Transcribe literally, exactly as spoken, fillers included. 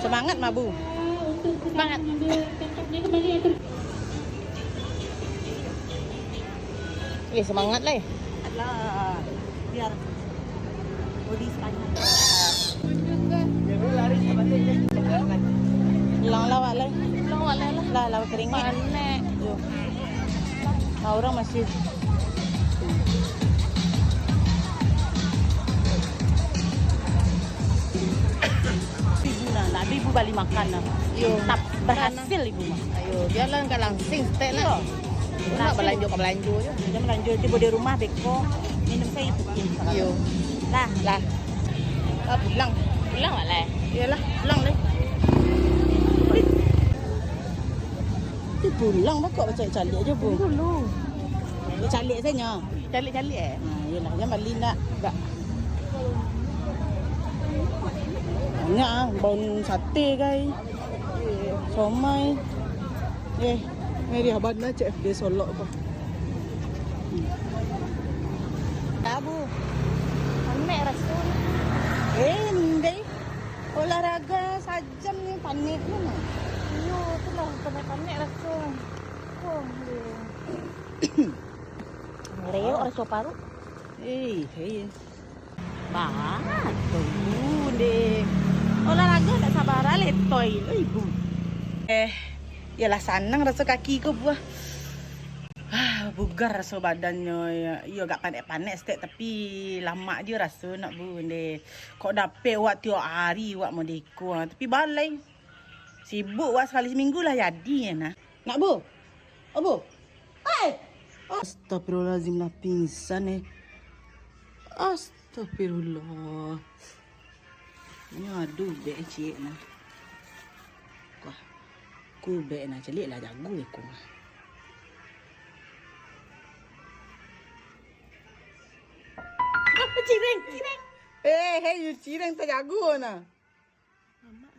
Semangat, Mabu. Semangat. Eh, semangat lah. Alah, biar body sepanjang. Pulang lah, Wak, lai. Pulang, Wak, lai lah. Lah, lah, keringat. Panek. Yo. Nah, orang masih. Ibu nah, tadi ibu bali makan nah. Yo. Tap, berhasil ibu mah. Ayo, biarlah ka langsing setek lah. Yo. Nak balanjo ka balanjo je. Kita balanjo je di rumah beko. Minum saya ibu. Yo. Lah. Lah. Lah pulang. Pulang lah, lah. Iyalah, pulang deh. Ti pulang bakok bacaliak-caliak je, Bu. Dulu. Caliak saja. Caliak-caliak, eh? Ha, iyalah, jangan bali nak. Banyak ah, baun sate, guys. Somai. Eh, ni dia abang nak cek dia solok apa. Tabu. Panek raso. Eh, ndai. Olahraga sajam ni panek mana? Iyo, tu lah panek-panek raso. Wah, deh. Reok raso paruik. Eh, eh. Bah, tunggu deh. Olahraga tak sabar letoi lo ibu. Eh, iyalah sanang raso kaki ko buah. Ah, bugar raso badannyo. Iyo agak panek-panek setek tapi lamak je raso nak bu deh. Kok dapek wak tiok hari wak modeko tapi balai. Sibuk wak sakali seminggu lah jadi nah. Nak bu? Abu? Hai! Astagfirullahalazim lah pingsan eh. Astagfirullah. Ni aduh bek ciek nah. Wah. Ku bek nah celik lah jago iko nah. Cireng, cireng. Eh, hei, you cireng tak jago nah. Mamak.